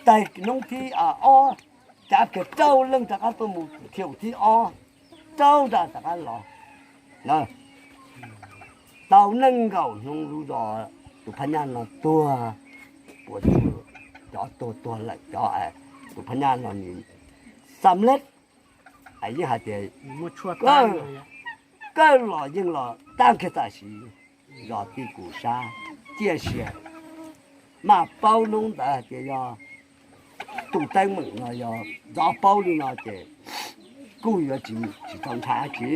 tag hnub thib ob, cav kiag rau leej rov qab tuaj mus thiaum thib ob, rau nra rov qab los. Tau nees nkaum hnub lub zos tus Phab Nyaj no tuag, puas tsuaj, cov tuag tuag lawm cov, tus Phab Nyaj no nws xam lej, yeej hais tias kawg los yeej los tag kiag tam sim zos tij kum sab, ciaj sia maj paub hnub ntawd hais tias yog tus teeb meem no yog ntxov paub li no ces kuj yuav tsis tau ntshai dab tsi,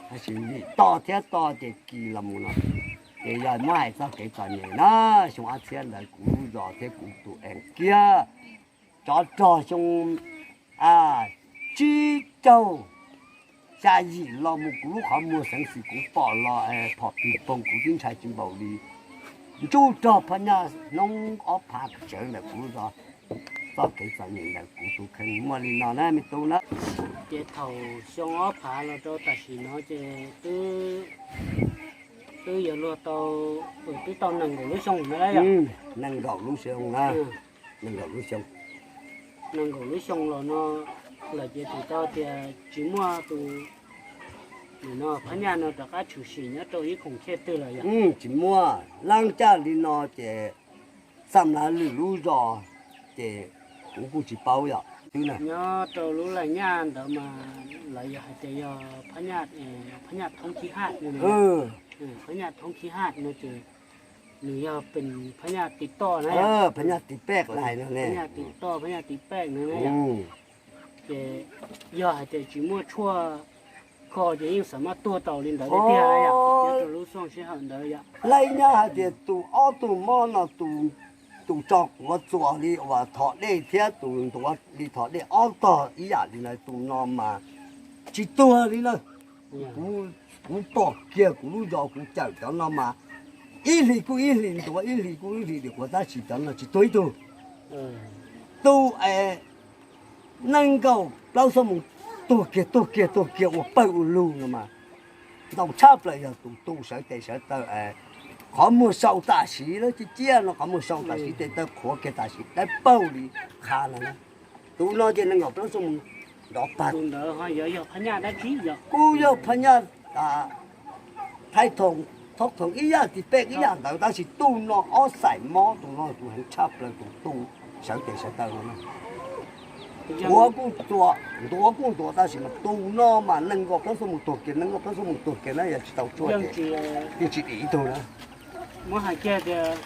tab sis vim to thiab to ces kis los mus no ces yog muab hais txog kev txom nyem na, xyoo ob txhiab ntawd kuv lub zos thiab kuv tus ees kiag tsov rog xyoo tsib caug xya yim los mus kuv lub qhov muag xeev xwm kuv pom los phom pig poog kuv twb ntshai tsis npaum li. Ntsuj rog Phab Nyaj hnub ob phav tsawv ntawm kuv lub zos, txoj kev txom nyem ntawm kuv tus kheej muaj li no na me tub na. Ces thaum xyoo ob phav los rau tam sim no ces twb yuav luag tau, twb tau nees nkaum lub xyoo na. Nees nkaum lub xyoo na, nees nkaum lub xyoo. Nees nkaum lub xyoo los no lawm ces thaum tau tias tsis muaj tus, nim no Phab Nyaj no rov qab tshwm sim nyob rau ib khoom thiaj twg lawm yom? Tsis muaj, leej caj li no ces xam lav lwm lub zos ces kuv kuj tsis paub yom. Nyob rau lub laj nyaj ntawd mas lawv yog hais tias yog Phab Nyaj thoob khib haj, Phab Nyaj thoob khib haj no ces nws yog pes Phab Nyaj tiv toj na, Phab Nyaj tiv pej, Phab Nyaj tiv toj, Phab Nyaj tiv pej no na yom. Ces yog hais tias tsis muaj tshuaj kho ces yeej xam maj tuag tau li ntawd tiag tiag yom, nyob rau lub xyoo sij hawm ntawd yom. Laj nyaj hais tias tus ob tug mob no, tus tso quav txuas li uas thov dej thiab tus ntuav li thov dej ob tog ib yam li ntawd, tus no mas tsis tuag li na. Kuv pom kiag kuv lub zos kuv cawm cov no mas ib hlis kuj ib hlis ntuav, ib hlis kuj ib hlis dim quav, tab sis cov no tsis tuag ib tug. Tus es nees nkaum plaub xuab moos tuag kiag tuag kiag tuag kiag ua pawg ua lug no mas ntau tshaj plaws yog tus tu sawv tes sawv taw, qhov muag sau tam sim lawm, ciaj ciaj no qhov muag sau tam sim, tes taw qhuav kiag tam sim dawb paug li qha no. Tus no ces nees nkaum plaub xuab moos nrov pag. Kuj yog Phab Nyaj Thaib Thoom, Thob Thoom ib yam, tiv pej ib yam ntawd, tab sis tus no ob xaim mob, tus no tus heev tshaj plaws, tus tu sawv tes sawv taw no. Quav kuj txuas, ntuav kuj ntuav, tab sis mas tus no mas nees nkaum plaub xuab moos tuag kiag, nees nkaum plaub xuab moos tuag kiag na, yog tsis tau tshuaj ces yeej tsis dim ib tug na. Muab hais kiag tias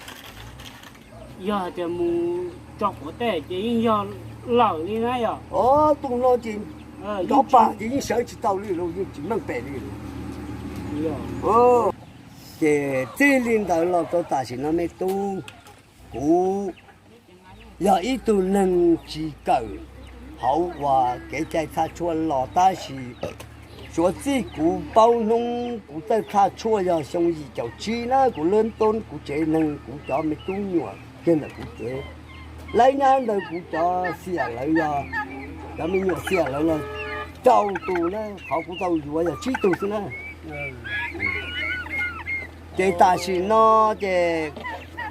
yog hais tias mus tso quav tej ces yeej yog lawm li na yom. Tus no ces nrov pag ces yeej sawv tsis tau li lawm, yeej tsis meej pem li lawm. Ces txij li ntawd los rau tam sim no me tub, kuv yog ib tug neeg tsis kawm hauv uas kev cai txhaj tshuaj los, tab sis suav txij kuv paub hnub kuv txawj txhaj tshuaj yog xyoo yim caum tsib na, kuv lub tub kuv tsev neeg kuv cov me tub nyuam kiag ntawm kuv tsev, lawv nyab ntawd kuv cov xiam lawv yog, cov me nyuam xiam lawv los rau tus na, qhov kuv tau yuav yog tsib tug xwb na. Ces tam sim no ces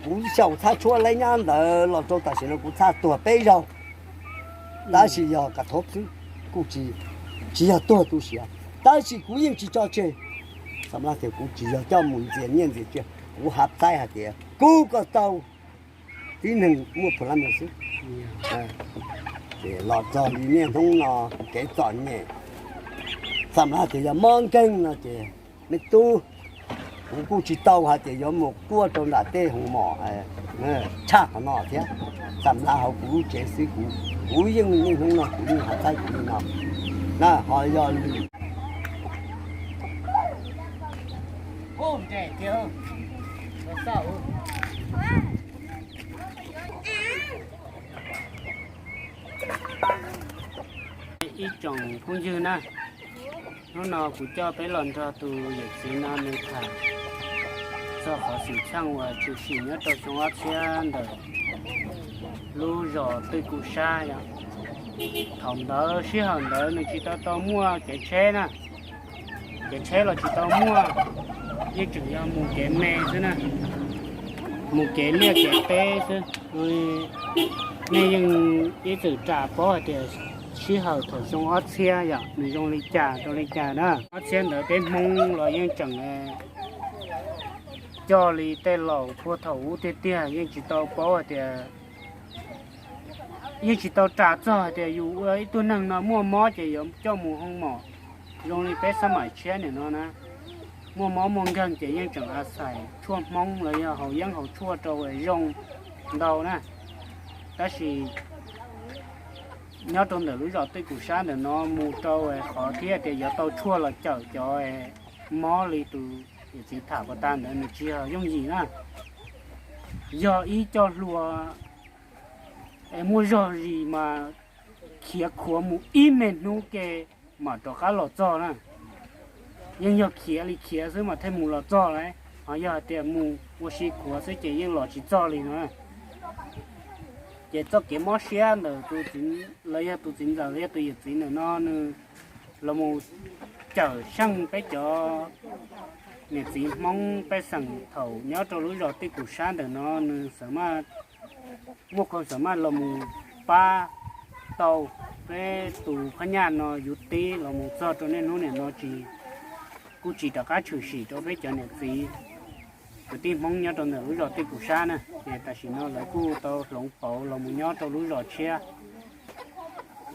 kuv xyaum txhaj tshuaj lawv nyab ntawd los rau tam sim no kuv txhaj tuag peb zaug. Tab sis yog kav thov xwb, kuj tsis, tsis yog tuag tu siav, tab sis kuv yeej tsis tso tseg. Xam laj tias kuv tsis yog coj mus ntxias nyiaj ntxias txiaj, kuv hav txaib hais tias kuv kom tau tib neeg muaj phuv lab xwb. Ces los txog li niaj hnub no kev txom nyem, xam laj tias yog mob nkeeg no ces me tub, kuv kuj tsis tau hais tias yuav mus quaj rau nram tej hoos mom tshaj qhov no thiab. Xam laj hauv kuv lub tsev xwb, kuv, kuv yeej niaj hnub no kuv yeej hav txaib kuv li no na, ho yog lwm Ib tsoom phooj ywg na, hnub no kuv coj peb los nrog tus yawm txiv no nws tham txog qhov xwm txheej uas tshwm sim nyob rau xyoo ob txhiab ntawm lub zos Twj Kum Sab yom. Thaum ntawd sij hawm ntawd nws tsis tau tau muaj kev tsheb na, kev tsheb los tsis tau muaj, yeej tseem yog mus kev me xwb na, mus kev liaj kev teb xwb. Nej yeej ib txwm ras paub hais tias sij hawm thaum xyoo ob txhiab yom nws zoo li cas rau li cas na. Ob txhiab ntawd peb Hmoob los yeej tseem coj li tej laus puag thaum ub tiag tiag, yeej tsis tau paub hais tias, yeej tsis tau ras txog hais tias yus ua ib tug neeg no muaj mob ces yuav coj mus hoo mom zoo li peb xab maim tshiab nim no na. Muaj mob muaj nkeeg ces yeej tseem a xais tshuaj Hmoob los yog haus yeeb haus tshuaj rau zoo ntau na. Tab sis nyob rau ntawm lub zos Tij Kum Sab ntawm no mus rau qhov thiab tias yuav tau tshuaj los cawm cov mob li tus yawm txiv tham pas tas ntawd nws tsis yog yooj yim na. Yog ib co hlua es muaj zog zis mas khiav khuav mus ib me hnub ke mam rov qab los txog na. Yeej yog khiav li khiav xwb mas thiaj mus los txog lawm, ho yog hais tias mus ua si khuav xwb ces yeej los tsis txog li no. Ces txoj kev mob siab ntawm tus txiv, los yog tus txiv ntxawm los yog tus yawm txiv ntawm no nws los mus cawm seej peb cov niam txiv Hmoob pej xeem thaum nyob rau lub zos Tij Kum Sab ntawm no nws xav maj, muaj qhov xav maj los mus pab tau peb tus phab nyaj no yuv tib los mus txog rau niaj hnub nim no tsis, kuj tsis rov qab tshwm sim rau peb cov niam txiv kwv tij Hmoob nyob rau ntawm lub zos Tij Kum Sab na. Ces tam sim no lawv kuj tau hloov pauv los mus nyob rau lub zos tshiab.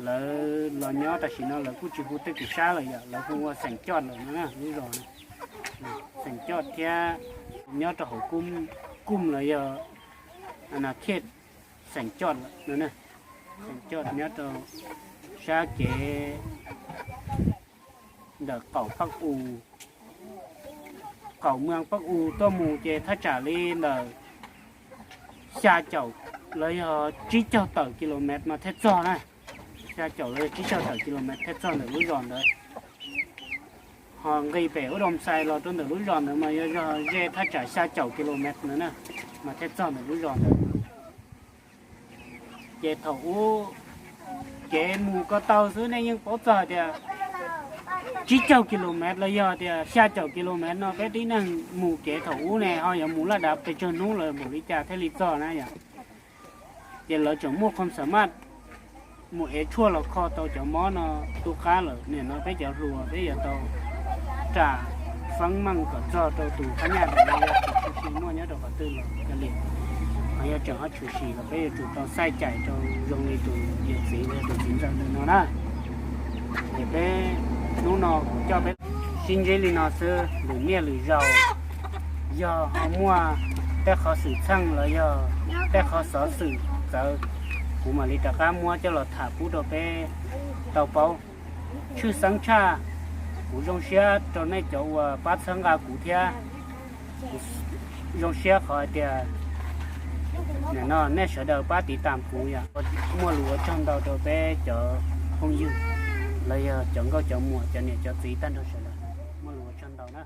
Lawv los nyob tam sim no lawv kuj tsis hu Tij Kum Sab lawm yom, lawv hu ua Xeem Coj lawm no na, lub zos Xeem Coj thiab nyob rau hauv Kum los yog Nas Khej, Xeem Coj lawm no. Xeem Coj nyob rau sab kev ntawm qaum Paj U, qaum Maj Paj U tuaj mus ces thaj tsam li ntawm xya caum los yog tsib caug tawm kilomev mas thiaj txog na. Xya caum los yog tsib caug tawm kilomev thiaj txog ntawm lub zos ntawd. Ho nqis pem ub Doo Xais los rau ntawm lub zos ntawd mas yog zog ze thaj tsam xya caum kilomev ntawd na, mas thiaj txog ntawm lub zos ntawd. Ces thaum ub kev mus ko taw xwb nej yeej paub txog tias tsib caug kilomev los yog tias xya caum kilomev no peb tib neeg mus kev thaum ub ne ho yuav mus laj dav pes tsawg hnub los npaum li cas thiaj li txog na yom. Ces lawv tseem muaj qhov xav maj mus ev tshuaj los kho tau cov mob no tu qab lawm. Nim no peb cov hluas peb yuav tau ram feeb meej kom txog rau tus phab nyaj ntawd, yog tsis tshwm sim muaj nyob rau qhov twg los kav liam, ho yog tseem ho tshwm sim los peb yuav tsum tau xaij cais rau zoo li tus yawm txiv los tus txiv ntxawm ntawm no na. Ces peb hnub no kuv coj peb sib ntsib li no xwb, lwm niaj lwm zaus yog ho muaj tej qhov xwm txheej los yog tej qhov xov xwm txawv, kuv mam li rov qab muab coj los tham pub rau peb tau paub. Tshwj xeeb tshaj, kuv zoo siab rau nej cov uas pab txhawb nqa kuv thiab. Kuv zoo siab qhov hais tias nim no nej sawv daws pab tiv tam kuv yom. Muaj lus ua tsaug ntau rau peb cov phooj ywg los yog cov nkauj cov muam cov niam cov txiv tag nrho sawv daws. Muaj lus ua tsaug ntau na.